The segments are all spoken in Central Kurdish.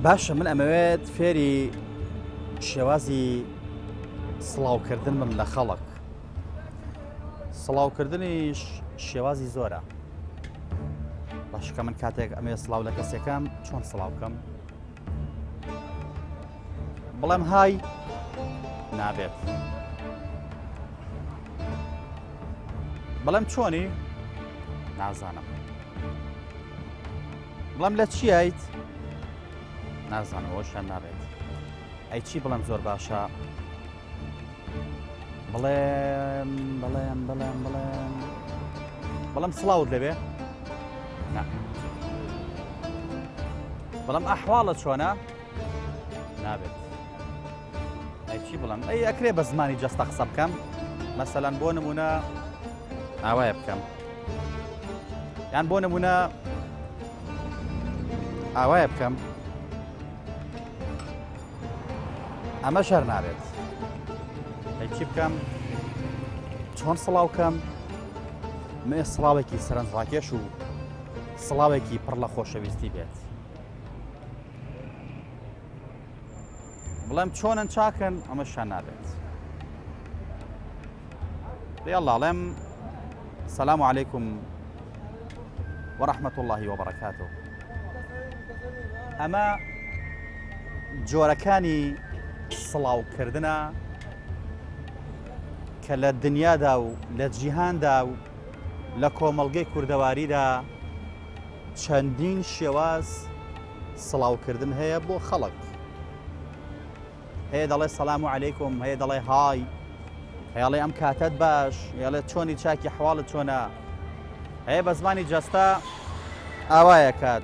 باشە من ئەمەوێت فێری شێوازی سڵاوکردن بم لە خەڵک سڵاوکردنیش شێوازی زۆرە باشکە من کاتێک ئەمێ سڵاو لە کەسێکم چۆن سڵاو بکەم بڵێم های نابێت بڵێم چۆنی نازانم بڵێم لە چیایت نازانم ئەوەشیان نابێت ئەی چی بڵێم زۆر باشە بڵێم بڵێم بڵێم بڵێم بەڵام سڵاوت لەبێ نا بەڵام ئەحواڵە چۆنە نابێت ئەی چی بڵێم ئەی ئەکرێ بە زمانی جەستە قسە بکەم مەسەلەن بۆ نمونە ئاوایە بکەم یان بۆ نمونە ئاوایە بکەم ئەمە شەر نابێت ئەی چی بکەم چۆن سڵاو کەم مێ سڵاوێکی سەرنجڕاکێش و سڵاوێکی پڕ لە خۆشەویستی بێت بڵێم چۆنن چاکن ئەمەشان نابێت يلا ڵێم سلام علیکم ورحمة الله وبركاته ئەمە جۆرەکانی سڵاوکردە کە لە دنیادا و لە جیهاندا و لە کۆمەڵگەی کوردەواریدا چەندین شێواز سڵاوکردن هەیە بۆ خەڵک هەیە دەڵێ سەلام و عەلەیکم هەیە دەڵێ های هەیەڵێ ئەم کاتەت باش هێڵێ چۆنی چاکی حواڵت چۆنە هەیە بە زمانی جەستە ئاوایە کات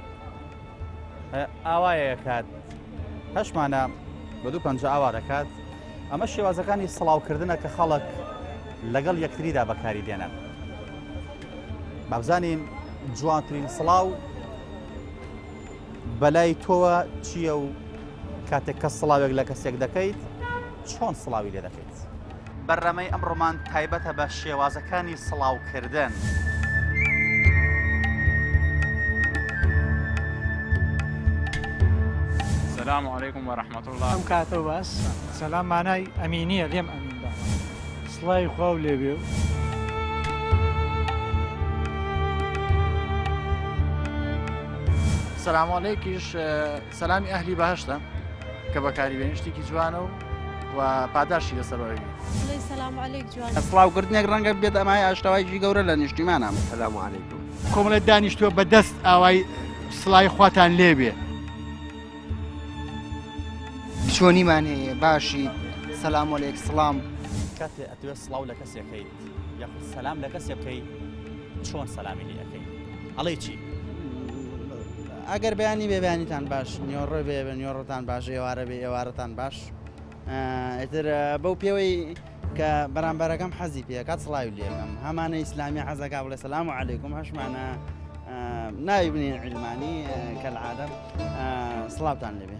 ئاوایە کات هەشمانە بە دوو پەنجە ئاوا دەکات ئەمە شێوازەکانی سڵاوکردنە کە خەڵک لەگەڵ یەکتریدا بەکاری دێنن بابزانین جوانترین سڵاو بەلای تۆوە چییە و کاتێک کە سڵاوێک لە کەسێک دەکەیت چۆن سڵاوی لێ دەکەیت؟ بەرنامەی ئەمڕۆمان تایبەتە بە شێوازەکانی سڵاوکردن. سلام علیکم و رحمة اللە. ئەم کاتەو باس. سەلام مانای ئەمینیە لێم ئەمین بە. سڵاوی خواو لێبێ و. سلام علیکیش سەلامی ئەهلی بەهەشتە کە بەکاری بێنی شتێکی جوانە و و پاداشتی لەسەر وەرەگری. بڵێی سلام علیک جوانە. سڵاوکردنێک ڕەنگە بێت ئەمای ئاشتەوایکی گەورە لە نیشتیمانە. سلام علیکم. کۆمەڵێ دانیشتووە بە دەست ئاوای سڵاوی خواتان لێبێ. چۆنیمان هەیە باشیت سەلام علیک سڵام. کاتێ ئەتەوێ سڵاو لە کەسێک کەیت یاخود سەلام لە کەسێ بکەی چۆن سەلامی لێ ئەکەی ئەڵێی چی؟ ئەگەر بەیانی بێ بەیانیتان باش نیۆڕۆ بێ بە نیۆڕۆتان باش ئێوارە بێ ئێوارەتان باش ئیتر بەو پێوەی کە بەرامبەرەکەم حەزی پێکات سڵاوی لێکەم هەمانە ئیسلامی حەزەکە بڵێ سەلام و عەلەیکم هەشمانە ناوی بنین عیلمانی کەلعادە سڵاوتان لێبێ.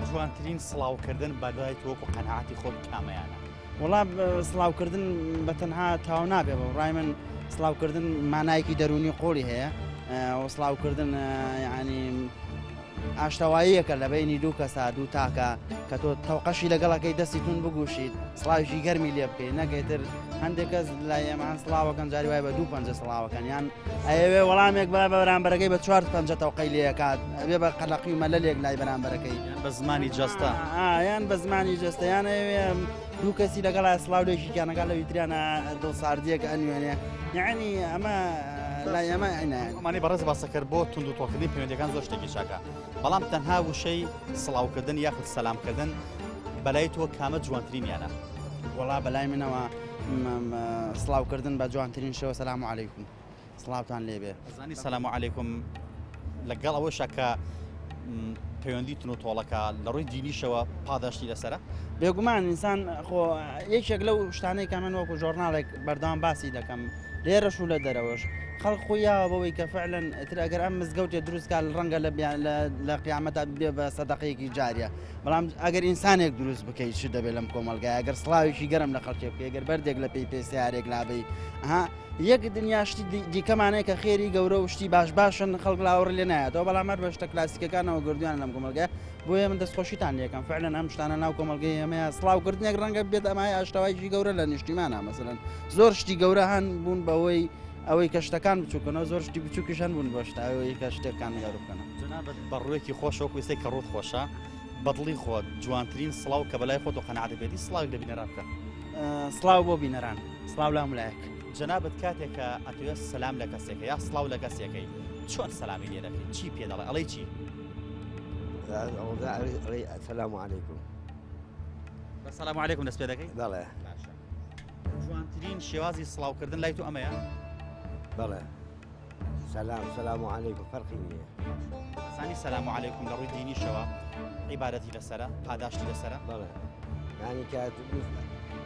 جوانترین سڵاوکردن بەلای تۆ وەکو قەناعەتی خۆت کامەیانە؟ وەڵا سڵاوکردن بە تەنها تاو نابێ بە ڕای من سڵاوکردن مانایەکی دەروونی قۆڵی هەیە و سڵاوکردن یعنی ئاشتەواییەکە لە بینی دوو کەسا دوو تاکە کە تۆ تەوقەشی لەگەڵەکەی دەستی تون بگوشیت سڵاویشی گەرمی لێ بکەیت نەکەیتر هەندێک کەس لای ئێمە سڵاوەکەن جاری وای بە دوو پەنجە سڵاوەکەن یان ئەیەوێ وەڵامێک بە بەرامبەرەکەی بە چوار پەنجە تەوقەی لێکات ئەبێ بە قەلەقی و مەلەلێک لای بەرامبەرەکەی بە زمانی جەستە یان بە زمانی جەستە یان ئەیەوێ دوو کەسی لەگەڵ سڵاو لێکی کیانەکە لەوی تریانە دڵساردیەک ئەنوێنێ یعنی ئەمە لای ئەمە ئەمانی بەڕێز باسە کرد بۆ تونند و تۆکردنی پەیوەندەکان زۆر شتێکی چاکە بەڵام تەنها وشەی سڵاوکردن یاخود سەلامکردن بەلای تۆ کامە جوانترینیانە؟ وەڵا بەلای منەوە سڵاوکردن بە جوانترین شێوە سەلام علیکم سڵاوتان لێبێ. ئەزانی سەلام علیکم لەگەڵ ئەوەشا کە پەیوەندی تون و تۆڵەکە لە ڕووی دینیشەوە پاداشتی لەسرە؟ بێگومان ئینسان خۆ یەکێک لەو شتانەی کە من وەکو ژۆرناڵێک بەردەوام باسی دەکەم لێرەش و لە دەرەوەش خەڵک خۆی یاوە بەوەی کە فعلەن ئیتر ئەگەر ئەم مزگەوتێ دروست کا ڕەنگە لە قیامەتا بێ بە سەدەقەیەکی جاریە بەڵام ئەگەر ئینسانێک دروست بکەیت چ دەبێت لەم کۆمەڵگای ئەگەر سڵاوێکی گەرم لە خەڵکێ بکەی گەر بەردێک لە پێی پێ سیارێک لابەی ها یەک دنیا شتی دیکەمانەیە کە خێری گەورە و شتی باش باشن خەڵک لاوەڕ لێ نایەتەوە، بەڵام هەر بە شتە کلاسیکەکانەوە گردویان لەم کۆمەڵگە. بۆیە من دەستخۆشیتان لێکەم فعلەن ئەم شتانە ناو کۆمەڵگەی ئێمەیە. سڵاوکردنێک ڕەنگە بێت ئەمای ئاشتەوایکی گەورە لە نیشتیمانە، مەسەلەن زۆر شتی گەورە هەن بوون بەوەی ئەوەی کە شتەکان بچووکەنەوە، زۆر شتی بچووکیش هەن بوون بە شتە ئەوەی کە شتێکان گەورە بکەنەوە. جەنابت بە ڕوویەکی خۆشە وەکو ئێستای کە ڕووت خۆشە، بەدڵی خۆت جوانترین سڵاو کە بەلای خۆت و قەناعەتت بێتی سڵاوێک لە بینەران بکە. سڵاو بۆ بینەران، سڵاو لە هەموو لایەک. جەنابت کاتێک کە ئەتەوێت سەلام لە کەسێکە یا سڵاو لە کەسێکەی چۆن سەلامی لێ دەکەی؟ چی پێ دەڵێ؟ ئەڵێی چی؟ سلام علیکم. بە سلام علیکم دەست پێ دەکەی؟ بەڵێ. باشە. جوانترین شێوازی سڵاوکردن لای تۆ ئەمەیە؟ بەڵێ. سلام سلام علیکم فەرقی نییە. زانی سلام علیکم لە ڕووی دینیشەوە عیبادەتی لەسەرە، پاداشتی لەسەرە؟ بەڵێ. یعنی کە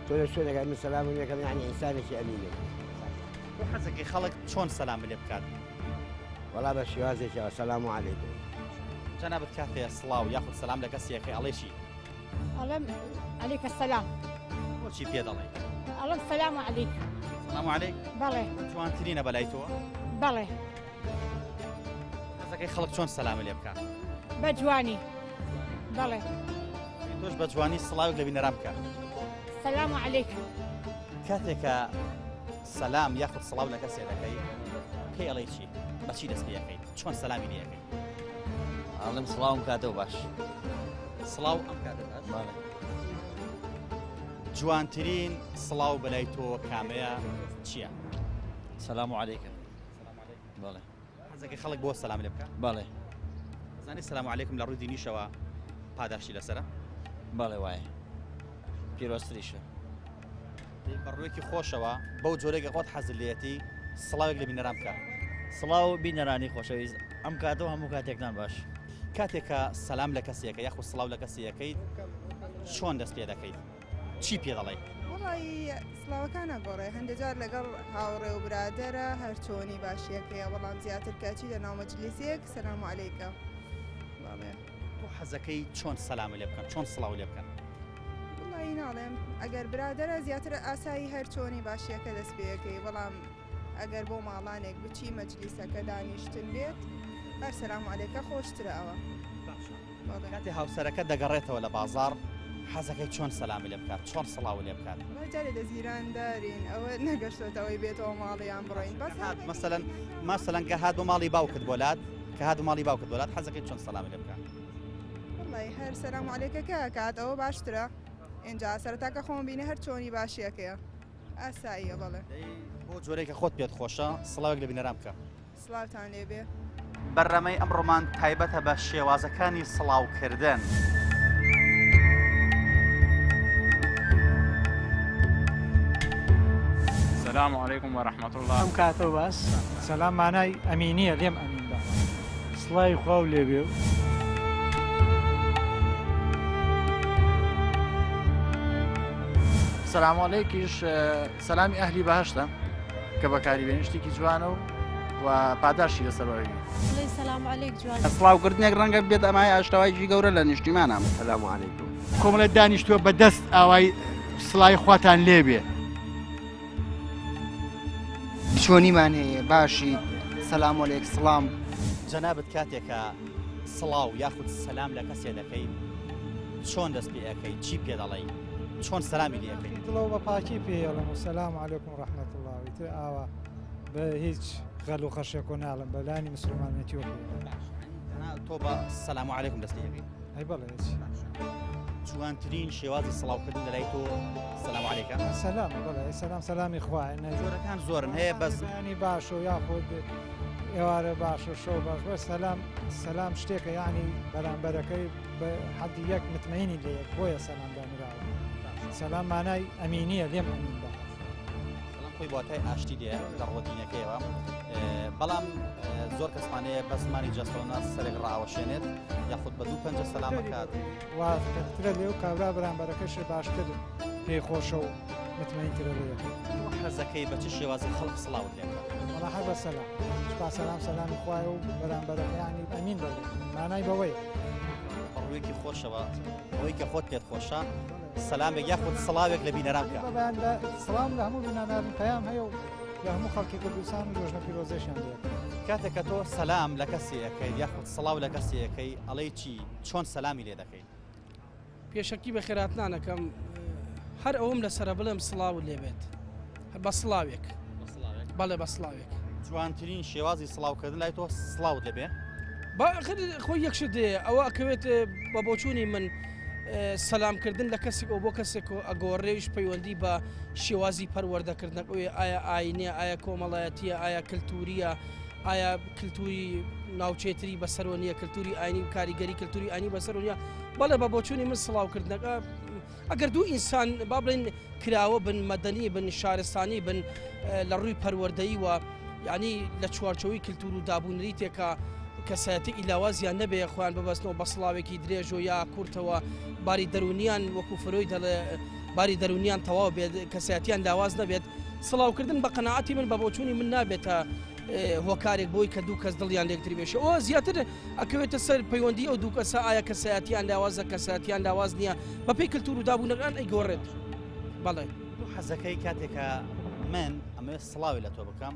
تۆ لە شوێنێکا من سەلام لێکەم یعنی ئینسانێکی ئەمینم. تۆ حەزەکەی خەڵک چۆن سەلام لێ بکات؟ وەڵا بە شێوازێکەوە سەلام علیکم. جەنابت کاتێ سڵاو یاخود سەلام لە کەسێکەی ئەڵێ چی؟ ئەڵێم عەلەیکە سەلام. بۆچی پێ دەڵێی؟ ئەڵێم سەلام عەلەیک. سەلام عەلەیک؟ بەڵێ. جوانترینە بەلای تۆ؟ بەڵێ. حەزەکەی خەڵک چۆن سەلامە لێ بکات؟ بە جوانی. بەڵێ. تۆش بە جوانی سڵاوێک لە بینەران بکە. سەلام عەلەیک. کاتێکە سەلام یاخود سڵاو لە کەسێ دەکەی پێی ئەڵێی چی؟ بە چی دەست پێ ئەکەی؟ چۆن سەلامی لێ ئەکەی؟ ئەڵێم سڵاوم کاتەوە باش. سڵاو ئەم کاتە باش؟ بەڵێ. جوانترین سڵاو بەلای تۆ کامەیە چییە؟ سەلام عەلەیکم. بەڵێ. حەزەکەی خەڵک بۆ سەلام لێ بکە؟ بەڵێ. زانی سەلام عەلەیکم لە ڕووی دینیشەوە پاداشتی لەسەرە؟ بەڵێ وایە. پیرۆزتریشە. بە ڕوویەکی خۆشەوە بەو جۆرەی کە خۆت حەزت لێیەتی سڵاوێک لە بینەران بکە. سڵاو بینەرانی خۆشەویست ئەم کاتە و هەموو کاتێکتان باش. کاتێک کە سەلام لە کەسێکە یاخود سڵاو لە کەسێ ئەکەیت چۆن دەست پێ دەکەیت؟ چی پێ دەڵێیت؟ وەڵایی سڵاوەکان ئەگۆڕێ هەندێ جار لەگەڵ هاوڕێ و برادەرە هەرچۆنی باشیەکەیە بەڵام زیاتر کە ئەچیتە ناو مەجلیسێک سەلام عەلەیکە بەڵێ. تۆ حەزەکەی چۆن سەلامت لێ بکەن چۆن سڵاو لێ بکەن؟ وەڵایی ناڵێم ئەگەر برادەرە زیاتر ئاسایی هەرچۆنی باشیەکە دەست پێەکەی بەڵام ئەگەر بۆ ماڵانێک بچی مەجلیسەکە دانیشتن بێت هەر سەلام عەلەیکە خۆشترە ئەوە. باشە کاتێ هاوسەرەکە دەگەڕێتەوە لە بازاڕ حەزەکەی چۆن سەلامی لێ بکات چۆن سڵاو لێ بکات؟ وەڵا جارێ دەزیراندارین ئەوە نەگەشتۆتە ئەوەی بێتەوە ماڵیان بڕۆین بەس هات مەسەلەن مەسەلەن کە هات بۆ ماڵی باوکت بۆ لات کە هات بۆ ماڵی باوکت بۆ لات حەزەکەی چۆن سەلامی لێ بکات؟ وەڵای هەر سەلام عەلەیکەکە ئەکات ئەوە باشترە ئینجا سەرەتا کە خۆم بینی هەر چۆنی باشیەکەیە ئاساییە بەڵێ. دەی بۆ جۆرەی کە خۆت پێت خۆشە سڵاوێک لە بینەران بکە. سڵاوتان لێبێ. بەرنامەی ئەمڕۆمان تایبەتە بە شێوازەکانی سڵاوکردن. سلام علیکم و رحمة اللە. ئەم کاتەو باس. سەلام مانای ئەمینیە لێم ئەمین بە. سڵاوی خواو لێبێ و. سلام علیکیش سەلامی ئەهلی بەهەشتە کە بەکاری بێنی شتێکی جوانە و و پاداشتی لەسەر وەرەگری. بڵێ سلام علیک جوان. سڵاوکردنێک ڕەنگە بێت ئەمای ئاشتەوایکی گەورە لە نیشتیمانە. سلام علیکم. کۆمەڵێ دانیشتووە بە دەست ئاوای سڵاوی خواتان لێبێ. چۆنیمان هەیە باشیت سەلام علیک سڵام. جەنابت کاتێک کە سڵاو یاخود سەلام لە کەسێ دەکەی چۆن دەست پێ ئەکەی چی پێ دەڵێی چۆن سەلامی لێ ئەکەی؟ دڵەوە بە پاکی پێی ئەڵێم و سەلام علیکم ڕەحمەت اللە ئیتر ئاوا بە هیچ غەل و غەشێک و ناڵێم بە لانی مسلمانێتیەوە پێی ئەڵێم. تۆ بە سەلام علیکم دەست پێ ئەکەی؟ ئەی بەڵێ هیچ. جوانترین شێوازی سڵاوکردن لەلای تۆ سەلام علیکە؟ سەلامە بەڵێ سەلام سەلامی خوایە نە جۆرەکان زۆرن هەیە بەس بەیانی باش و یاخود ئێوارە باش و شەو باش بەس سەلام سەلام شتێکە یعنی بەرامبەرەکەی بە حەدی یەک متمەینی لە یەک بۆیە سەلام دانراوە سەلام مانای ئەمینیە لێم ئەمین بە. سەلام خۆی واتای ئاشتی دێ لە ڕووە دینەکەیەوە بەڵام زۆر کەسمانەیە بە زمانی جەستەوە ناس سەرێک ڕاوەشێنێت یاخود بە دوو پەنجە سەلامەکات وافقترە لێ و کابرا بەرامبەرەکەش باشتر پێی خۆشە و متمەینترە لێ. تۆ حەزەکەی بە چ شێوازی خەڵک سڵاوت لێ بکات؟ وەڵا هەر بە سەلام. سوپا سەلام سەلامی خوایە و بەرامبەرەکە یانی ئەمین بە لێ. مانای بەوەیە. بە ڕوویەکی خۆشەوە ئەوەی کە خۆت پێت خۆشە سەلامێک یاخود سڵاوێک لە بینەران بکە. بە بەیان لە سڵاوم لە هەموو بینەران پەیام هەیە و. لە هەموو خەڵکی کوردستان و جۆژنە پیرۆزەشیان لێ بکەم. کاتێک کە تۆ سەلام لە کەسێ ئەکەیت یاخود سڵاو لە کەسێ ئەکەی ئەڵێی چی؟ چۆن سەلامی لێ دەکەیت؟ پێشەکی بەخێرهاتنان ئەکەم هەر ئەوەم لەسەرە بڵێم سڵاوت لێبێت بە سڵاوێک بەڵێ بە سڵاوێک. جوانترین شێوازی سڵاوکردن لای تۆ سڵاوت لێبێ؟ با ئەخر خۆی یەک شت دێ ئەوە ئەکەوێت بە بۆچوونی من سەلامکردن لە کەسێک و بۆ کەسێک و ئەگۆڕێویش پەیوەندی بە شێوازی پەروەردەکردنەکەی ئایا ئاینیە ئایا کۆمەڵایەتیە ئایا کللتوریە ئایا کللتوری ناوچێتری بەسەرەوە نییە کللتوری ئاینی و کاریگەری کللتوری ئاینی بەسەرەوە نیە بەڵێ بە بۆچوونی من سڵاوکردنەکە ئەگەر دوو ئینسان با بڵێن کراوە بن مەدەنی بن شارستانی بن لە ڕووی پەروەردەیی و یعنی لە چوارچەوەی کللتور و دابوونریتێکە کەسایەتی ئیلاوازیان نەبێ خۆیان ببەستنەوە بە سڵاوێکی درێژ و یا کورتەوە باری دەرونیان وەکو فرۆی دەڵێ باری دەرونیان تەواو بێت کەسایەتیان لاواز نەبێت سڵاوکردن بە قەنەعاتی من بە بۆچوونی من نابێتە هۆکارێک بۆی کە دوو کەس دڵیان لێکتری بێشێ ئەوە زیاتر ئەکەوێتە سەر پەیوەندی ئەو دوو کەسە ئایا کەسایەتیان لاوازە کەسایەتیان لاواز نییە بەپێی کلتور و دابوونەکان ئەیگۆڕێت بەڵێ. تۆ حەزەکەی کاتێک کە من ئەمەوێت سڵاوی لە تۆ بکەم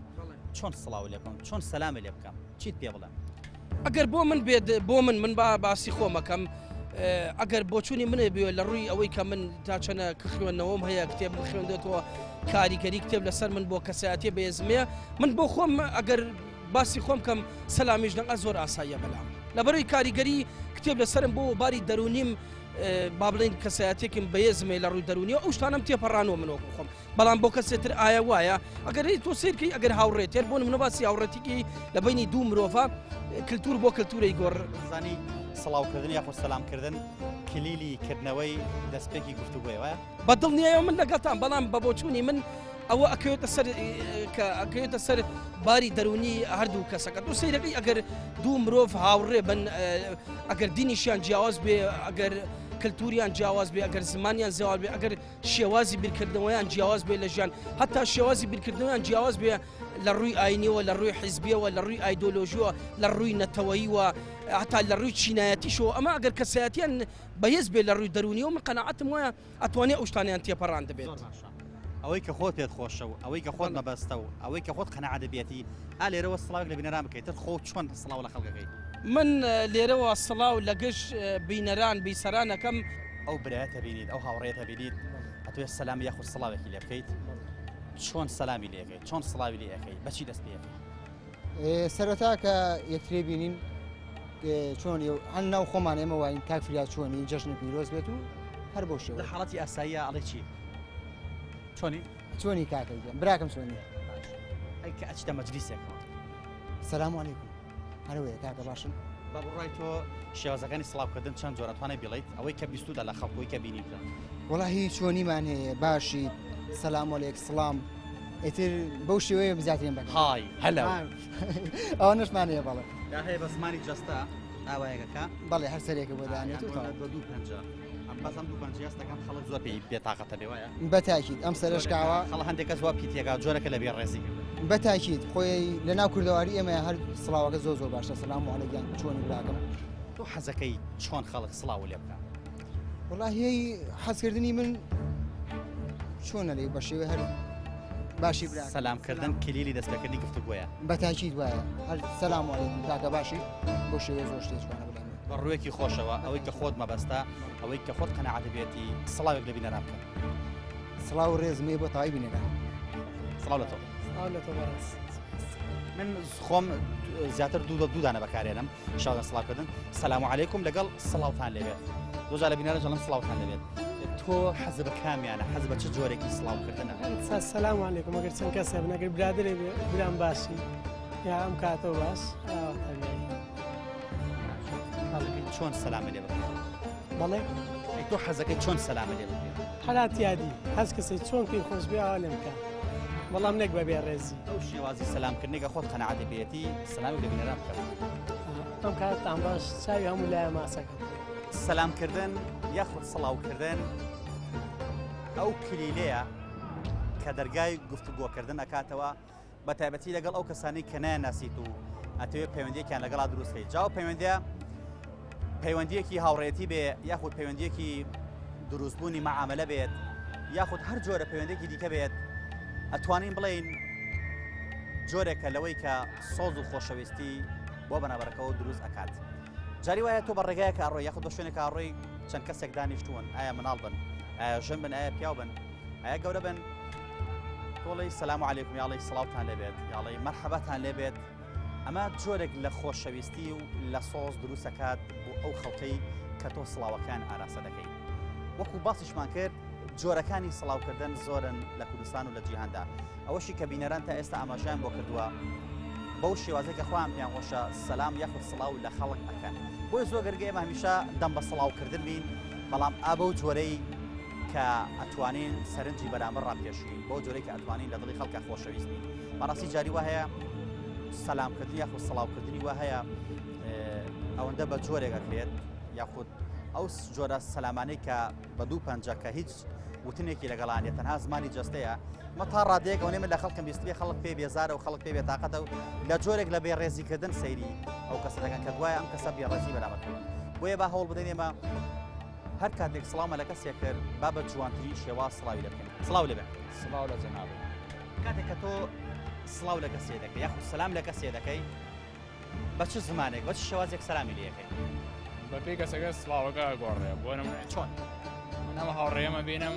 چۆن سڵاو لێ بکەم چۆن سەلامی لێ بکەم چیت پێ بڵێم؟ ئەگەر بۆ من بێت بۆ من من با باسی خۆمەکەم ئەگەر بۆچوونی منێ بێ لە ڕووی ئەوەی کە من تا چەنە کە خوێندنەوەم هەیە کتێب خوێندێتەوە کاریگەری کتێب لەسەر من بۆ کەسایەتی بەێزمەیە من بۆ خۆم ئەگەر باسی خۆم کەم سەلامیش دەنگا زۆر ئاساییە بەلام لەبەرەوەی کاریگەری کتێب لەسەرم بۆ باری دەرونیم با بڵین کەسایەتێکم بەێزمێ لە ڕووی دەرونی ئەو شتانم تێپەڕانەوە من وەکو خۆم بەڵام بۆ کەسێ تر ئایا وایە ئەگەر تۆ سیرکەی ئەگەر هاوڕێتێر بۆ منە باسی هاوڕێتیکی لە بینی دوو مرۆڤە کللتور بۆ کللتورەی گۆڕ زانی سڵاوکردن یاخود سەلامکردن کلیلی کردنەوەی دەستپێکی گفتوگۆی وایە بە دڵنیایەوە من لەگەڵتان بەڵام بە بۆچوونی من ئەوە ئەکەوێتە سەر کە ئەکەوێتە سەر باری دەرونی هەردوو کەسەکە تۆ سەیرەکەی ئەگەر دوو مرۆڤ هاوڕێ بن ئەگەر دینیشیان جیاواز بێ ئەگەر کللتوریان جیاواز بێ ئەگەر زمانیان زیاواز بێ ئەگەر شێوازی بیرکردنەوەیان جیاواز بێ لە ژیان هەتا شێوازی بیرکردنەوەیان جیاواز بێ لە ڕووی ئاینیەوە لە ڕووی حیزبیەوە لە ڕووی ئایدۆلۆژیەوە لە ڕووی نەتەوەییوە هەتا لە ڕووی چینایەتیشەوە ئەمە ئەگەر کەسایەتیان بەهێز بێ لە ڕووی دەروونیەوە من قەناعەتم وایە ئەتوانێ ئەو شتانەیان تێپەڕاندبێت. زۆر باشە ئەوەی کە خۆت پێت خۆشە و ئەوەی کە خۆت مەبەستە و ئەوەی کە خۆت قەناعەتت بێتی ئا لێرەوە سڵاوێک لە بینەران بکەیت تر خۆ چۆن سڵاو لە خەڵک ئەکەیت؟ من لێرەوە سڵاو لە گشت بینەران بیسەران ئەکەم. ئەو برایەت ئەبینیت ئەو هاوڕێیەت ئەبینیت ئەتەوێت سەلام یاخود سڵاوێکی لێ بکەیت چۆن سەلامی لێ ئەکەیت چۆن سڵاوی لێ ئەکەیت بەچی دەست پێ ئەکەیت؟ سەرەتا کە یەکتری بینین چۆنی و هەن ناو خۆمان ئێمە واین کاک فریا چۆنی جەژنە پیرۆز بێت و هەر بۆ شێوە لە حاڵەتی ئاساییە ئەڵێ چی چۆنی چۆنی کاکە گیان براکەم چۆنی ئەی کە ئەچیتە مەجلیسێکەوە سەلام عەلەیکم هەرەوەیە کاکە باشن بە بڕای تۆ شێوازەکانی سڵاوکردن چەند جۆرە توانای بڵیت ئەوەی کە بیستودا لە خەڵکۆی کە بینیتە وەڵاهی چۆنیمان هەیە باشی سەلام عەلەیک سڵام ئیتر بەو شێوەیە زیاترین بەکار های هەلو ئەوانەشمان هەیە بەڵێ یا هەیە بە زمانی جەستە ئاوایەکەکە بەڵێ هەر سەرێکە بۆ دانێت و تەواو. بە دوو پەنجە ئەم بەس ئەم دوو پەنجە هەستەکەم خەڵک زۆر پێی بێتاقەتە بێ وایە بە تاکید ئەم سەرشکاوە خەڵک هەندێک کەس وا پیتێکا جۆرەکە لە بێڕێزی کردن بە تاکید خۆی لە ناو کوردەواری ئێمە هەر سڵاوەکە زۆر زۆر باشە سەلام عەلەیک چۆنی براکەم تۆ حەزەکەی چۆن خەڵک سڵاو لێ بکە وەڵاهی حەزکردنی من چۆنە لێ بە شێوەی هەر باشی برا سەلامکردن کلیلی دەستپێکردنی گفتوگۆیە بە تاکید وایە هەر سەلام عەلەیکم کاکە باشی بۆ شێوەی زۆر شتێ جوانە بلای من. بە ڕوویەکی خۆشەوە ئەوەی کە خۆت مەبەستە ئەوەی کە خۆت قەناعەت بێتی سڵاوێک لە بینەران بکە. سڵاو و ڕێزم هەیە بۆ تەواوی بینەران. سڵاو لە تۆ. سڵاو لە تۆ بەڕێز. من خۆم زیاتر دوو دوو دانە بەکارێنم شادە سڵاوکردن سەلام عەلەیکم لەگەڵ سڵاوتان لێبێت دوجار لە بینەران دەڵێم سڵاوتان لێبێت تۆ حەز بە کامیانە حەز بە چ جۆرێکی سڵاوکردنە سەلام عەلەیکم ئەگەر چەند کەسێ بن ئەگەر برادەرێ بێ برام باشی یا ئەم کاتەوە باش ئاواتان لێ چۆن سەلامە لێ بکەن بەڵێ ئەی تۆ حەزەکەی چۆن سەلامە لێ بکرێت حەلات یادی هەز کەسێ چۆن پێی خۆش بێ ئاوا لێم بکە بەڵام نەک بە بێڕێزی ئەو شێوازی سەلامکردنێک کە خۆت قەناعەتی پێیەتی سەلامی لە بینەران بکە ئەم کاتتان باش چاوی هەموو لایە ماسەکەم سەلامکردن یاخود سڵاوکردن ئەو کلیلەیە کە دەرگای گفتوگۆکردن ئەکاتەوە بە تایبەتی لەگەڵ ئەو کەسانەی کە نایانناسیت و ئەتەوێت پەیوەندیەکیان لەگەڵا دروست بکەیت جاو پەیوەندیە پەیوەندیەکی هاوڕێتی بێ یاخود پەیوەندیەکی دروستبوونی مەعاملە بێت یاخود هەر جۆرە پەیوەندێکی دیکە بێت ئەتوانین بڵین جۆرێکە لەوەی کە سۆز و خۆشەویستی بۆ بەنابەرەکەەوە دروست ئەکات. جاری وایە تۆ بە ڕێگایەکە ئەڕۆی یاخود بە شوێنێکا ئەڕۆی چەند کەسێک دانیشتوون ئایا مناڵ بن ئایا ژن بن ئایا پیاو بن ئایا گەورە بن تۆڵی سەلام علیکم یاڵی سڵاوتان لێبێت یاڵی مەرحەباتان لێبێت ئەمە جۆرێک لە خۆشەویستی و لە سۆز دروستەکات بۆ ئەو خەڵکەی کە تۆ سڵاوەکان ئاراستە دەکەیت وەکو باسیشمان کرد جۆرەکانی سڵاوکردن زۆرن لە کوردستان و لە جیهاندا ئەوەشی کە بینەران تا ئێستا ئاماژەیان بۆ کردووە بەو شێوازەی کە خۆیان پێیان خۆشە سەلام یاخود سڵاو لە خەڵک ئەکەن بۆیە زۆر گرنگە ئێمە هەمیشە دەم بە سڵاوکردن بین بەڵام ئا بەو جۆرەی کە ئەتوانین سەرنجی بەرامبەر ڕابکێشین بەو جۆرەی کە ئەتوانین لە دڵی خەڵکە خۆشەویست بین بەڕاستی جاری وا هەیە سەلامکردن یاخود سڵاوکردنی وا هەیە ئەوەندە بە جۆرێک ئەکرێت یاخود ئەو جۆرە سەلامانەی کە بە دوو پەنجە کە هیچ وتنێکی لەگەڵا نیە تەنها زمانی جەستەیە مە تا ڕادەیەک ئەوەنەی من لە خەڵکم بیستبێ خەڵک پێ بێزارە و خەڵک پێ بێتاقەتە و لە جۆرێک لە بێڕێزیکردن سەیری ئەو کەسە دەکەن کە گوایە ئەم کەسە بێڕێزی بەرامبەر کردوون بۆیە با هەوڵ بدەین ئێمە هەر کاتێک سڵاومە لە کەسێک کرد با بە جوانترین شێواز سڵاوی لێ بکەین سڵاو لێ بێ سڵاو لە جەنابت کاتێک کە تۆ سڵاو لە کەسێ دەکەی یاخود سەلام لە کەسێ دەکەی بە چ زمانێک بە چ شێوازێک سەلامی لێ ئەکەی؟ بە پێی کەسەکە سڵاوەکە ئەگۆڕێ بۆ نمونە چۆن؟ من ئەمە هاوڕێیەمە بینم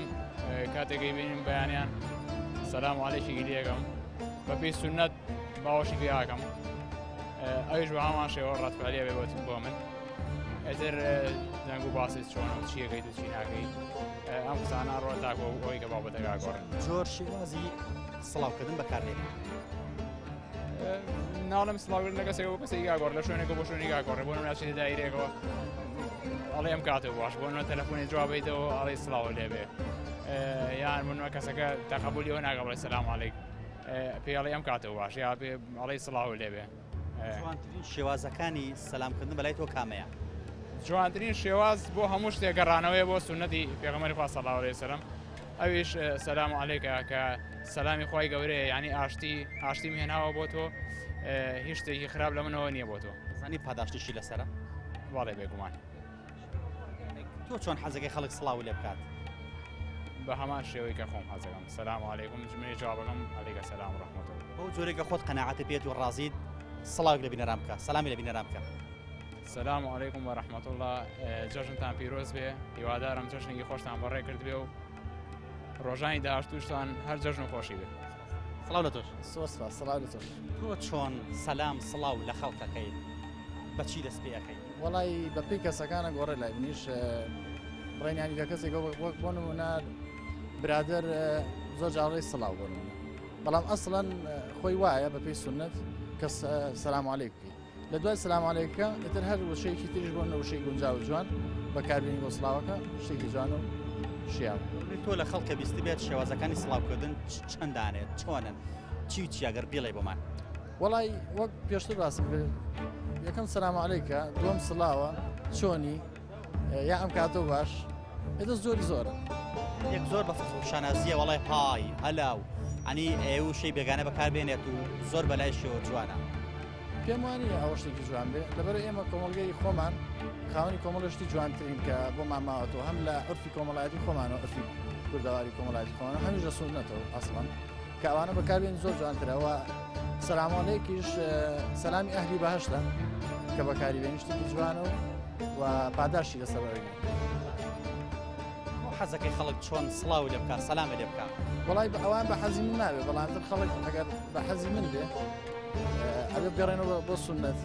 کاتێک بینیم بەیانیان سەلام عەلەیکی لێکەم بە پێی سوننەت باوەشی پێ ئەکەم ئەویش بە هەمان شێوە ڕەتفعلیە بێ بۆ من ئیتر دەنگ و باسی چۆنە و چیەکەیت و چی ناکەیت ئەم قسانە ڕۆ تاکۆ ئەوەی کە بابەتەکە گۆڕن زۆر شێوازی سڵاوکردن بەکاردێنێت ناڵم سڵاوکردن لە کەسێک بۆ کەسێک گاگۆڕ لە شوێنێکە بۆ شوێنی گاگۆڕێ بۆ ناچێت دایرێکەوە ئەڵێ ئەم کاتە باش بۆ نە تەلەفۆنی جوابیتەوە ئەڵێ سڵاو لێبێ یان منوە کەسەکە تەقبولی ئەوە ناگە بڵێ سەلام عەلەیک پێڵێ ئەم کاتە باش یا پێ ئەڵێ سڵاو لێبێ جوانترین شێوازەکانی سەلامکردن بەلای تۆ کامەیە؟ جوانترین شێواز بۆ هەموو شتێک گەڕانەوەیە بۆ سوننەتی پێغەمبەری خوا صلی اللە علیه وسلم ئەویش سەلام علیکە کە سەلامی خوای گەورەیە یعنی ئاشتی ئاشتیم هێناوە بۆ تۆ هیچ شتێکی خراپ لە منەوە نییە بۆ تۆ زانی پاداشتیشی لەسەرە بەڵێ بێگومان تۆ چۆن حەزەکەی خەڵک سڵاو لێ بکات بە هەمان شێوەی کە خۆم حەزەکەم سەلام علیکم جملەی جوابەکەم علیکە سەلام و ڕەحمەت بەو جۆرێک کە خۆت قەناعەتت پێت و ڕازیت سڵاوێک لە بینەران بکە سەلامی لە بینەران بکە سلام علیکم و رحمة اللە جەژنتان پیرۆز بێ هیوادارم جەژنێکی خۆشتان بەڕێ کرد بێ و ڕۆژانی داهاتووشتان هەر جەژن و خۆشی بێ سڵاو لە تۆش زۆر سپاس سڵاو لە تۆش تۆ چۆن سەلام سڵاو لە خەڵکەکەیت بەچی دەست پێ ئەەکەی وەڵی بە پێی کەسەکانە گۆڕێ لای منیش بڕێنیانی لە کەسێک وەک بۆ نمونە برادەر زۆر جاڕی سڵاو بۆ نمونە بەڵام ئەسڵەن خۆی وایە بە پێی سنت کە سەلام عەلەیک بکەیت لە دوای سلام علیکە ئیتر هەر وشەیەکی تریش بۆ وشەی گونجاو و جوان بەکاربێنی بۆ سڵاوەکە شتێکی جوان و شیاو. تۆ لە خەڵکە بیستبێت شێوازەکانی سڵاوکردن چەندانێت چۆنن چی و چی ئەگەر بیڵێ بۆمان؟ وەڵای وەک پێشتر باسم کرد یەکەم سلام علیکە دووەم سڵاوە چۆنی یا ئەم کاتەو باش ئێدە زۆری زۆرە. یەک زۆر بە فەخر و شانازیە وەڵای های هەلا و ئەنی ئێ وشەی بێگانە بەکار بێنێت و زۆر بەلایشەوە جوانە. پێم وانیە ئەوە شتێکی جوان بێ لەبەر ئێمە کۆمەڵگەی خۆمان خاوەنی کۆمەڵە شتی جوانترین کە بۆمان ماوەتەوە هەم لە عورفی کۆمەڵایەتی خۆمانەوە عورفی کوردەواری کۆمەڵایەتی خۆمانەوە هەمیش لە سوننەتەوە ئەسڵەن کە ئەوانە بەکاربێن زۆر جوانترە و سەلامۆلێکیش سەلامی ئەهلی بەهشتە کە بەکاری بێنی شتێکی جوانە و و پاداشتی لەسەر وەرەگری. حەزەکەی خەڵک چۆن سڵاو لێ بکا سەلامە لێ بکا؟ وەڵای بە ئەوان بە حەزی من نابێ بەڵام تر خەڵک ئەگەر بە حەزی من بێ ئەبێ بگەڕێنەوە بۆ سوننەت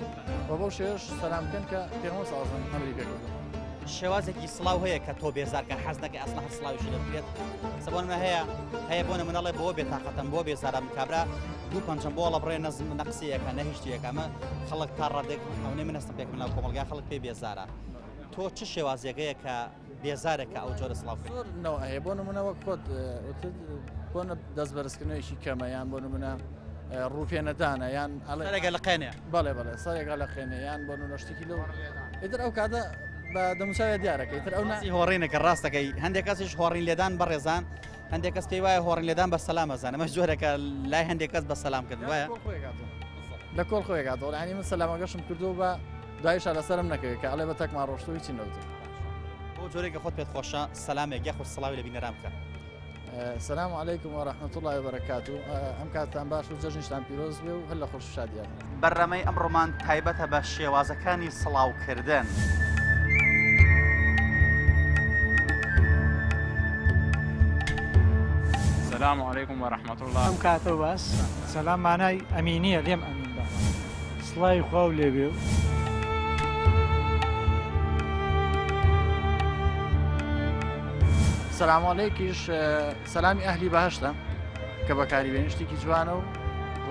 و بەو شێوەش سەلام بکەن کە پێغەمبەر صلی الله علیه و سلم ئەمری پێ کردوون. شێوازێکی سڵاو هەیە کە تۆ بێزارکە حەز نەکەی ئەسڵا هەر سڵاویشی لێ بکرێت سەبۆن منە هەیە هەیە بۆ نمونە ئەڵێ بۆ بێتاقەتم بۆ بێزارم کابرا دوو پەنجەم بۆ ئەڵە بڕێ نەزم نە قسەیەکە نە هیچ شتێکە ئەمە خەڵک تا ڕادێک ئەونەی من هەستم پێکم ناو کۆمەڵگا خەڵک پێ بێزارە تۆ چ شێوازێکەیە کە بێزارێک کە ئەو جۆرە سڵاو زۆر نەوە هەیە بۆ نمونە وەک خۆت وتت بۆ دەست بەرزکردنەوەیکی کەمە یان بۆ نمونە ڕووپێنەدانە یان سەرێکە لقێنێ بەڵێ بەڵێ سەرێکە لەقێنێ یان بۆ نمونە شتێکی لەو ئیتر ئەو کاتە بە دەموچاوێ دیارەکە ئیتر ئەو ناسی هۆڕینەکە ڕاستەکەی هەندێک کەسیش هۆڕین لێدان بەڕێزان هەندێک کەس پێی وایە هۆڕین لێدان بە سەلام ئەزانێ ئەمەش جۆرێکە لای هەندێک کەس بە سەلام کردن وایە لە کۆڵ خۆی کاتەوە ینی من سەلامەکەشم کردو بە دوایشا لەسەرم نەکەوێت کە ئەڵێ بە تەکمان ڕۆشتوو هیچی نەوتم بۆ جۆرێکە خۆت پێت خۆشە سەلامێک یاخود سڵاوی لە بینەران بکە. سلام علیکم و رحمة اللە و بەرەکاتو ئەم کاتتان باش و جەژنیشتان پیرۆز بێ و هەر لە خۆش و شادیان. بەرنامەی ئەمڕۆمان تایبەتە بە شێوازەکانی سڵاوکردن. سلام علیکم و رحمة اللە. ئەم کاتەو باس. سەلام مانای ئەمینیە لێم ئەمین بە. سڵاوی خواو لێبێ و. سلام علیکیش سەلامی ئەهلی بەهەشتە کە بەکاری بێنی شتێکی جوانە و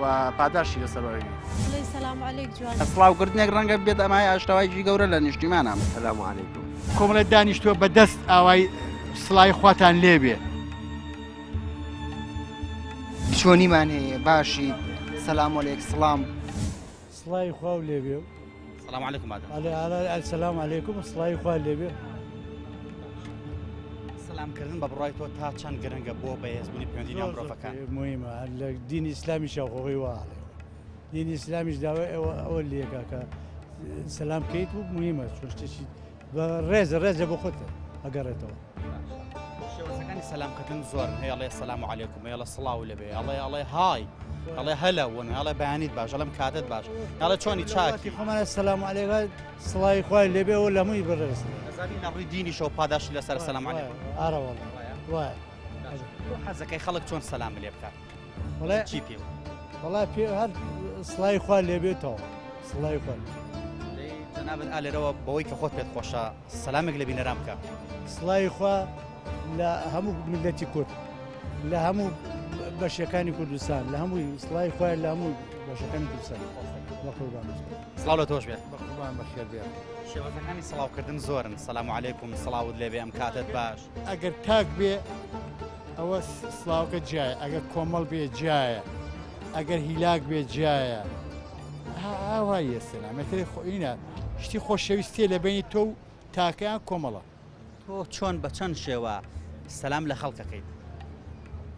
و پاداشتی لەسەر وەرەگری. بڵێ سلام علیک جوانە. سڵاوکردنێک ڕەنگە بێت ئەمای ئاشتەوایکی گەورە لە نیشتیمانە. سلام علیکم. کۆمەڵێ دانیشتووە بە دەست ئاوای سڵاوی خواتان لێبێ. چۆنیمان هەیە باشیت سلام علیک سڵام. سڵاوی خواو لێبێ و. سلام علیکم مادەم. ئەڵێ ئەڵێ سلام علیکم سڵاوی خوا لێبێ. سلام کردن بە بڕای تۆ تا چەند گرنگە بۆ بەهێزبوونی پەیوەندی نێوان مرۆڤەکان؟ مهمە لە دینی ئیسلامیشا خۆی وا ئەڵێ دینی ئیسلامیش داوای ئەوە ئەوە لێکا کە سلام بکەیت و مهمە چون شتێکی بە ڕێزە ڕێزە بۆ خۆت ئەگەڕێتەوە. شێوازەکانی سەلامکردن زۆرن هەیە ئەڵێ سەلام عەلەیکوم هەیە ئەڵێ سڵاو لێبێ ئەڵێ ئەڵێ های ئەڵێ هەلە ون ئەڵێ بەیانیت باش ئەڵێم کاتت باش ئەڵێ چۆنی چاکی خۆمانە سەلام عەلەیکا سڵاوی خوای لێبێ و لە هەمووی بەڕێز. ئەزانی لە ڕووی دینیشەوە پاداشتی لەسەر سەلام عەلەیکوم. ئارە وەڵا وایە. تۆ حەزەکەی خەڵک چۆن سەلام لێ بکات؟ وەڵا چی پێ وەڵا پێ هەر سڵاوی خوا لێبێتەوە سڵاوی خوا جەنابت ئا لێرەوە بەوەی کە خۆت پێت خۆشە سەلامێک لە بینەران بکە. سڵاوی خوا لە هەموو میللەتی کورد لە هەموو بەشەکانی کوردستان لە هەمووی سڵاوی خوایە لە هەموو بەشەکانی کوردستان بە قوربان. سڵاو لە تۆش بێت. بە قوربان بەخێر بێن. شێوازەکانی سڵاوکردن زۆرن سەلام عەلەیکوم سڵاوت لێبێ ئەم کاتەت باش. ئەگەر تاک بێ ئەوە سڵاوکە جیایە ئەگەر کۆمەڵ بێ جیایە ئەگەر هیلاک بێ جیایە ئاوایە سەلامەتری خۆینە شتی خۆشەویستیە لە بینی تۆ و تاکەیان کۆمەڵە. تۆ چۆن بە چەند شێوە سەلام لە خەڵک ئەکەیت؟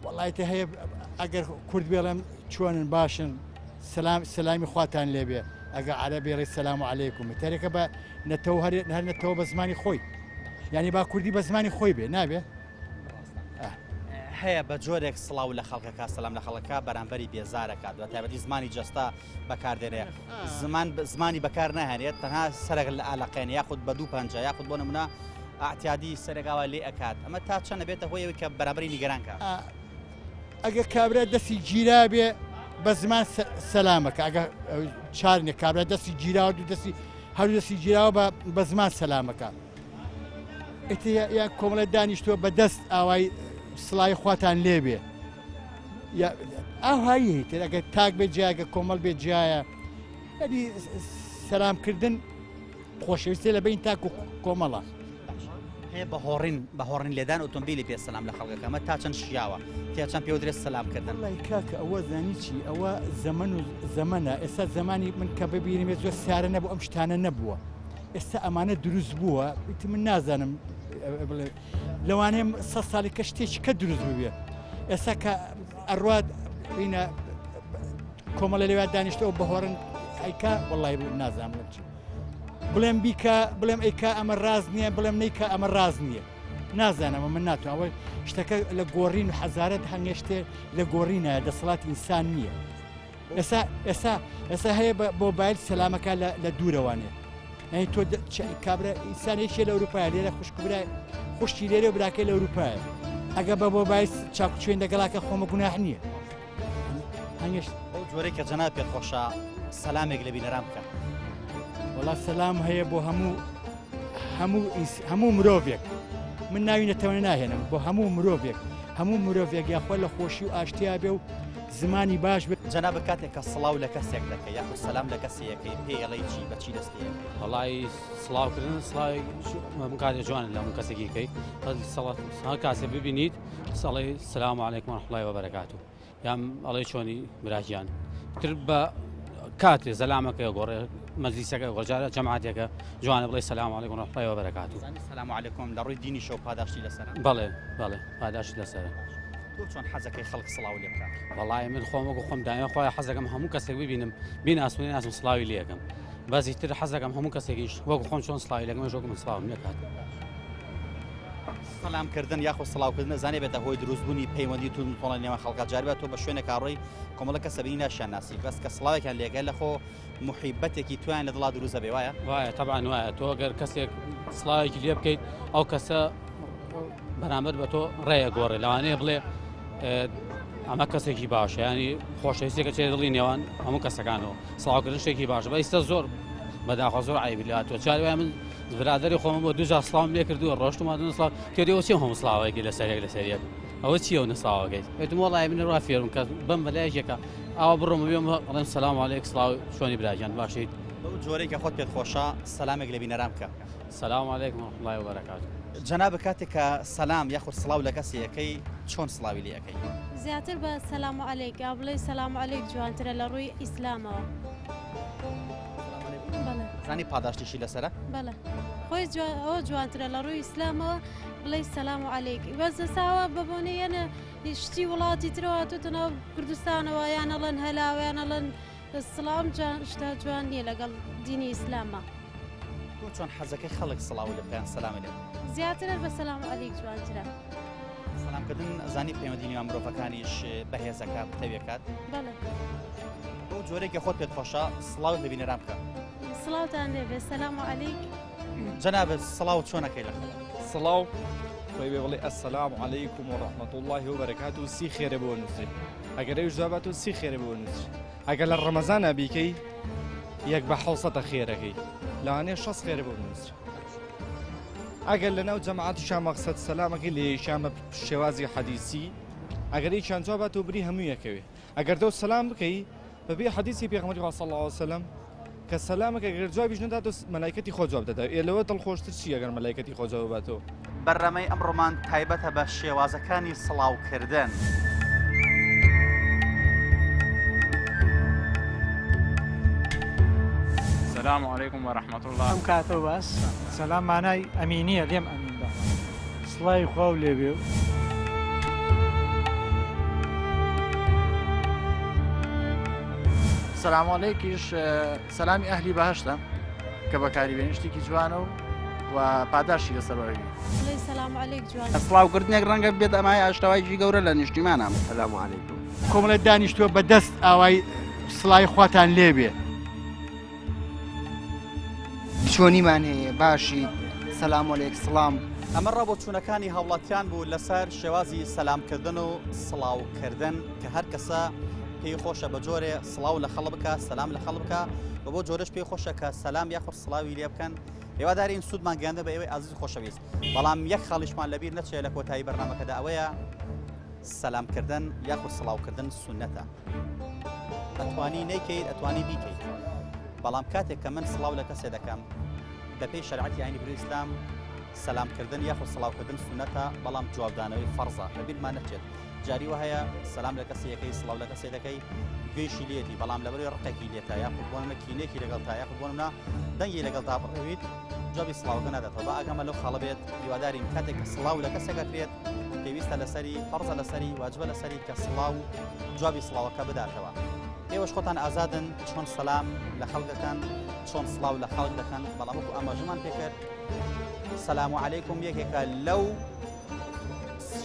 وەڵای تە هەیە ئەگەر کورد بێڵێم چۆنن باشن سەلام سەلامی خواتان لێبێ ئەگە عەرەب بێڵێ سەلام عەلەیکوم تەرێکە بە نەتەوە هەر هەر نەتەوە بە زمانی خۆی یعنی با کوردی بە زمانی خۆی بێ نابێ هەیە بە جۆرێک سڵاو لە خەڵکەکە سەلام لە خەڵەکە بەرامبەری بێزارەکات بە تایبەتی زمانی جەستە بەکاردێنێ زمان زمانی بەکار ناهێنێت تەنها سەرەک لە ئالەقێن یاخود بە دوو پەنجە یاخود بۆ نمونە ئاعتیادی سەرگاوە لێ ئەکات ئەمە تا چەند بێتە هۆی ئەوەی کە بەرامبەری نیگەران کە ئەگە کابرا دەستی گیرابێ بە زمان سەلامەکە ئەگە چارنێ کابرا دەستی گیراوە دوو دەستی هەر دەستی گیراوە بە زمان سەلامەکە ئیتر یا کۆمەڵێ دانیشتووە بە دەست ئاوای سڵاوی خواتان لێبێ ئاوهایی تر ئەگەر تاک بێ جیاگە کۆمەڵ بێ جیایە ئەدی سەلامکردن خۆشەویستێ لە بین تاک و کۆمەڵە. هەیە بە هۆڕین بە هۆڕین لێدان ئۆتۆمبیلی پێ سەلام لە خەڵکەکە ئەمە تا چەند شیاوە تیا چەند پێوە درێت سەلام کردن وەڵای کاکە ئەوە زانی چی ئەوە زەمەن و زەمەنە ئێستا زەمانی من کە ببینم زۆر سیارە نەبوو ئەم شتانە نەبووە ئێستا ئەمانە دروست بووە ئیتر من نازانم بڵێ لەوانەیە سە ساڵی کە شتێکی کە دروست ببێ ئێستا کە ئەڕوات بینە کۆمەڵە لەوێ دانیشتەوە بەهۆڕن ئەیکا وەڵی نازانم چی بڵێم بیکە بڵێم ئەیکا ئەمە ڕاست نییە بڵێم نیکە ئەمە ڕاست نییە نازانەمە من ناتوانەوە شتەکە لە گۆڕین و حەزارەت هەنگێشتێ لە گۆڕینە دەسەڵات ئینسان نییە ئێستا ئێستا ئێستا هەیە بە مۆبایل سەلامەکە لە دوورەوانێ یعنی تۆ کابرا ئینسان یەکێ لە ئەوروپای لێرە خوشک برای خوشکی لێرە و براکەی لە ئەوروپایە ئەگە بە مۆبایل چاکوچوێن دەگەڵاکە خۆمە گوناح نییە هەنگێش ئەو جۆرەی کە جەناب پێت خۆشە سەلامێک لە بینەران بکە وەڵا سەلام هەیە بۆ هەموو هەموو هەموو مرۆڤێک من ناوی نەتەوە ناهێنم بۆ هەموو مرۆڤێک هەموو مرۆڤێک یاخوا لە خۆشی و ئاشتیا بێ و زمانی باش بێت. جەنابت کاتێک کە سڵاو لە کەسێک دەکەی یاخود سەلام لە کەسێ ئەکەی پێی ئەڵێی چی بە چی دەست پێ ئەکەی؟ وەڵایی سڵاو کردن سڵاوێک هەموو کاتێ جوانە لە هەموو کەسێکی کەی هەر کاسێ ببینیت سەڵی سلام علیکم ورحمة الله وبرکاته یان ئەڵێ چۆنی براگیان تر بە کاتێ زەلامەکە گۆڕێ مەجلیسەکە گۆجارە جەماعەتێکە جوانە بڵێ سلام علیکم ورحمة الله وبرکاته سلام علیکم لە ڕووی دینیشەوە پاداشتی لەسەرە بەڵێ بەڵێ پاداشت لەسەرە. تۆ چۆن حەزەکەی خەڵک سڵاو لێ بکات؟ وەڵای من خۆم وەکو خۆم دایمە خۆی حەزەکەم هەموو کەسێک ببینم بیناسم و نیناسم سڵاوی لێ ئەکەم بەس ئیتر حەزەکەم هەموو کەسێکیش وەکو خۆم چۆن سڵاوی لەکەم ئەویش وەکو من سڵاوم لێ کات. سەلامکردن یاخود سڵاوکردن ئەزانێ بێتە هۆی دروستبوونی پەیوەندی توند و تۆڵە نێوان خەڵکا جاری وا تۆ بە شوێنێکا ڕۆی کۆمەڵە کەس ئەبینی ناشیان ناسی بەس کە سڵاوێکیان لێکە لە خۆ موحیبەتێکی تویان لە دڵا دروست ئەبێ وایە؟ وایە تەبعەن وایە تۆ گەر کەسێک سڵاوێکی لێ بکەیت ئەو کەسە بەرامبەر بە تۆ ڕێیە گۆڕێ لەوانەیە بڵێ ئەمە کەسێکی باشە ینی خۆشەویستێکە چێ دڵی نێوان هەموو کەسەکانەوە سڵاوکردن شتێکی باشە بە ئیستا زۆر بەداخوا زۆر عیبی لات تۆ چاری وای من برادری خۆم بۆ دوجا سڵاوم لێ کردووە ڕۆشتم دون سڵاو تێری ئەوە چیم هەموو سڵاوێکی لەسەر یەک لەسەر یەک ئەوە چییە و نەسڵاوەکەیت وتم وەڵای من ڕا فێرم کە بەم بەلایەکێکە ئاوا بڕۆم بێم ئەڵێم سەلام عەلەیک سڵاو چۆنی براگیان باشیت بەو جۆرەی کە خۆت پێت خۆشە سەلامێک لە بینەران بکە. سلام علیکم و رحمە اللە و بەرەکاتو. جەنابت کاتێک کە سەلام یاخود سڵاو لە کەسێ ئەکەی چۆن سڵاوی لێ ئەکەی؟ زیاتر بە سلام علیک ئا بڵێی سلام علیک جوانترە لە ڕووی ئیسلامەوە. بەڵێ. زانی پاداشتیشی لەسەرە؟ بەڵێ خۆی ئەوە جوانترە لە ڕووی ئیسلامەوە بڵێی سلام علیک بەس ئێستا بە بۆنەی یەنە شتی وڵاتی ترەوە هاتۆتە ناو کوردستانەوە یان ئەڵێن هەلاوە یان ئەڵێن سڵاو ئەم شتە جوان نییە لەگەڵ دینی ئیسلامە. تۆ چۆن حەزەکەی خەڵک سڵاو لێ بکەن سەلامی لێ بکەن؟ زیاتر هەر بە سەلام عەلیک جوانترە. سەلامکردن ئەزانی پەیوەندی نێوان مرۆڤەکانیش بەهێزەکە پتەویەکات؟ بەڵێ. بەو جۆرەی کە خۆت پێت خۆشە سڵاوت لە بینەران بکە. سڵاوتان لێ بێ سەلام عەلیک. جەنابت سڵاو چۆن ئەکەی لە خەڵک؟ سڵاو خۆی بێ بڵێ السلام علیکم و رحمة اللە و بەرەکات و سی خێرە بۆ نووسرێ ئەگەر ئەویش جواب و سی خێرە بۆ نووسرێ ئەگەر لە ڕەمەزانا بیکەی یەک بە حوسەتە خێرەکەی لەوانەیە شەست خێرە بۆ بنووسرێ ئەگەر لە ناو جەماعەتیشان مەقسەد سەلامەکەی لە یەکیان بە شێوازی حەدیسی ئەگەر یەکیان جواب باتەوە بری هەموو یەکەوێ ئەگەر دەو سەلام بکەی بەپێی حەدیسی پێغەمبەری خوا صلی اللە علیە وسلم کە سەلامەکە گەر جوابیش نەداتەوە مەلایکەتی خۆ جواب دەدا ئێ لەوە دڵخۆشتر چی ئەگەر مەلایکەتی خۆ جواب باتەوە. بەرنامەی ئەمڕۆمان تایبەتە بە شێوازەکانی سڵاوکردن. سلام علیکم و رحمة اللە. ئەم کاتەو باس. سەلام مانای ئەمینیە لێم ئەمین بە. سڵاوی خواو لێ بێ و. سلام علیکیش سەلامی ئەهلی بەهەشتە کە بەکاری بێنی شتێکی جوانە و و پاداشی لەسەر وەرەگری. بڵێی سلام علیک جوانە. سڵاوکردنێک ڕەنگە بێت ئەمای ئاشتەوایکی گەورە لە نیشتیمانە. سلام علیکم. کۆمەڵێ دانیشتووە بە دەست ئاوای سڵاوی خواتان لێبێ. چۆنیمان هەیە باشیت سەلام علیک سڵام. ئەمە ڕابۆچوونەکانی هاوڵاتیان بوو لەسەر شێوازی سەلامکردن و سڵاوکردن کە هەر کەسە پێی خۆشە بە جۆرێ سڵاو لە خەڵک بکا سەلام لە خەڵک بکا و بۆ جۆرەش پێی خۆشە کە سەلام یاخود سڵاوی لێ بکەن هیوادارین سوودمان گەیاندە بە ئێوەی ئازیز و خۆشەویست بەڵام یەک خاڵیشمان لەبیر نەچێت لە کۆتایی بەرنامەکەدا ئەوەیە سەلامکردن یاخود سڵاوکردن سونەتە ئەتوانی نەیکەیت ئەتوانی بیکەیت بەڵام کاتێک کە من سڵاو لە کەسێ دەکەم بەپێی شەرعەتی ئاینی پیرۆزی ئیسلام سەلامکردن یاخود سڵاوکردن سونەتە بەڵام جوابدانەوەی فەرزە لەبیرمان نەچێت جاری وا هەیە سەلام لە کەسێ یەکەی سڵاو لە کەسێ دەکەی گوێیشی لێتی بەڵام لەبەرەوەی ڕقێکی لێتە یاخود بۆ نمونە کینێکی لەگەڵتا یاخود بۆ نمونە دەنگی لەگەڵتا بڕەویت جوابی سڵاوەکە ناداتەوە با ئاگامان لەو خاڵە بێت هیوادارین کاتێک کە سڵاو لە کەسێک ئەکرێت پێویستە لەسەری فەرزە لەسەری واجبە لەسەری کە سڵاو جوابی سڵاوەکە بداتەوە ئێوەش خۆتان ئازادن چۆن سەلام لە خەڵک دەکەن چۆن سڵاو لە خەڵک دەکەن بەڵام وەکو ئاماژەمان پێکرد سەلام و عەلەیکم یەکێکە لەو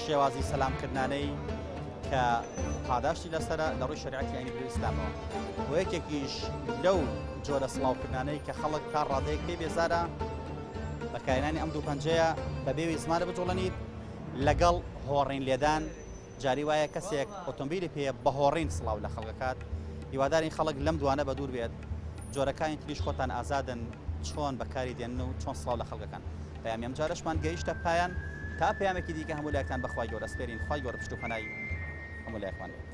شێوازی سەلامکردانەی کە پاداشتی لەسرە لە ڕووی شەریعەتی ئاینی پیرۆزی ئیسلامەوە و یەکێکیش لەو جۆرە سڵاوکردانەی کە خەڵک تا ڕادەیەک پێی بێزارە بەکارهێنانی ئەم دوو پەنجەیە بە بێوی زمانە بجوڵێنیت لەگەڵ هۆڕین لێدان جاری وایە کەسێک ئۆتۆمبیلی پێیە بە هۆڕین سڵاو لە خەڵکەکات هیوادارین خەڵک لەم دوانە بە دوور بێت جۆرەکانی تریش خۆتان ئازادن چۆن بەکاری دێنن و چۆن سڵاو لە خەڵکەکان پەیامی ئەم جارەشمان گەیشتە پایان تا پەیامێکی دیکە هەموو لایەکتان بەخوای گەورە سپێرین خوای گەورە پشت و پەنای هەموو لایەکمان بێت.